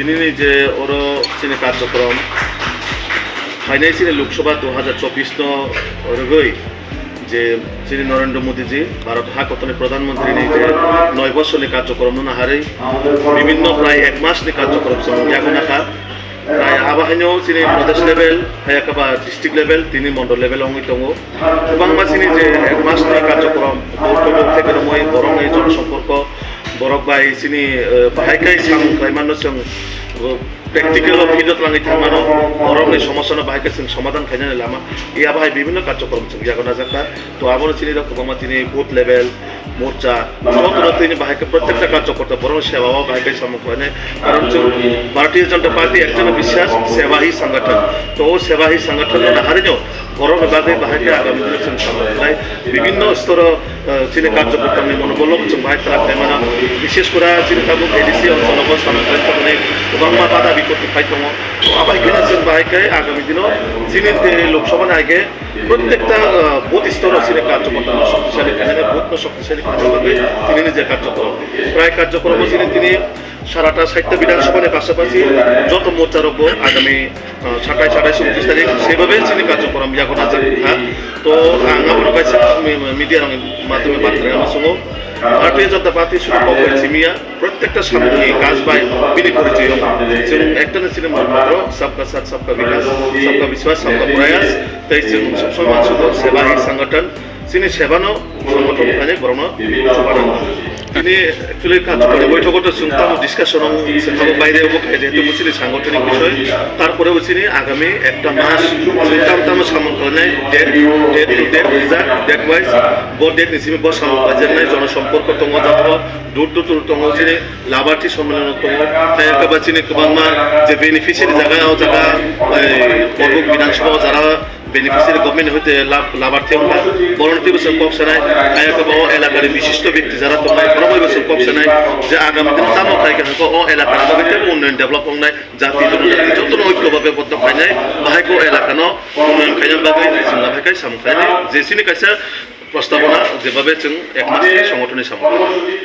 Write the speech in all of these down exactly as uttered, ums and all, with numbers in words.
Nini je oro chini karjokrom phainai chini Lok Sabha dui hajar chobbish no rwgwi je chini Narendra Modi ji, Bharat hakotorni Pradhan Mantri ni je noi bosor ni karjokrom no naharwi bibinno prai ek mas ni karjokrom chwng yago nakha. Prai abo haino chini Pradesh level, hai khe ba district level, tini mondol level wngwi tongo. Kwbangma chini je ek mas ni karjokrom, bo tongwi theke romwi borok ni jonosompurko, borok bai chini, eh, bahai khe samung khlai mano chwng, eh, practical o field o twlangwi thang mano, borok ni somosa no bahai khe chwng somadhan khainani lama, ya bahai bibinno karjokrom chwng yago najakha. To abono chini rok kwbangma tini booth level, morcha, jotono tini bahai khe prottekta karjokorta borok seba o bahai khe samung khlainai. Karon chwng Bharatiya Janata Party ekta no biswas, seva hi sangathan. To o seva hi sangathan no naharino borok ni bagwi bahai khe agami dino chwng samung khlai. Bibinno storo, eh, chini karjokorta ni monobolno chwng bahai khe khlai mano. Bishes kore chini tabuk A D C oncholo bo samung khlai thangmani kwbangma bada bipoti phai tongo. To abai khe chwng bahai khe agami dino chini te Lok Sabha ni age Prottekta, ah, booth store o chini karjokorta no shoktisali khlainai, booth no shoktisali khlaina bagwi tini ni je karjokorom. Prai karjokorom o chini tini sarata saitta Bidhan Sabha ni pasapasi joto morcha rok bo agami, ah, satai satai untris tarik sebabe chini karjokorom yago najak ha. To ang abono kaisa mi-, media rok ni madhyome bathrai ma sungo. Bharatiya Janata Party sudu kok bai simiya. Prottekta samung ni kaj bai bini porichoi wng. Chwng ekta no chini motro, sabka saath, sabka vikas, sabka vishwas, sabka prayas. Tei chwng sob somoi mansugo seva hi sangathan. Chini seva no sangathan khlainai borok no chubanan. Tini actually kachukani boithogo to chwng tamo discussion wng, chwng tamo baire obo khe jehetu bo chini sangathanik bisoi. Tarpore bo chini agami ekta mas chwng tam tamo samung khlainai, date, date to date rijak, date wise. Bo date ni simi bo samung khlaijaknai, jonosompurko tongo jagao. Dur dur dur tongo chini labarthi sommelon tongo. Hai khe ba chini kwbangma je beneficiary jaga o jaga, ei, Borbuk Bidhan Sabha o jara beneficiary government hoite lab-, labarthi wngkha. Boroni twibo chwng kok sanai. Hai khe ba o elakani bishisto byakti jara tongnai, borok bai bo chwng kok sanai je agami dino tamo khai khe hwnkhe o elakani bagwi teibo unnayan develop wngnai, jati jonojati jotono oikto bhabe boddo khainai, bahai khe o elakano unnayan khaina bagwi chwng bahai khe samung khainai. Je chini kaisa Prostabona jebabe chwng ek mas ni songothoni samung.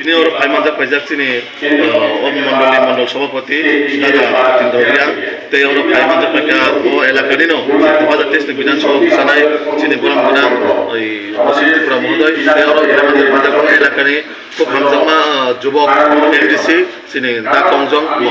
Tini oro phai manjak paijak chini, uh, o mondol ni mondol sabhapati Dada Jatindra Reang, tei oro phai manjak paikha o elaka ni no dui hajar teis ni Bidhan Sabha bwchanai chini borom gwnang, oi, Wasim Tripura mohodoy, tei oro phai manjak paijak o elaka ni khub hamjakma, uh, jubok M D C chini Da Kongjong mo.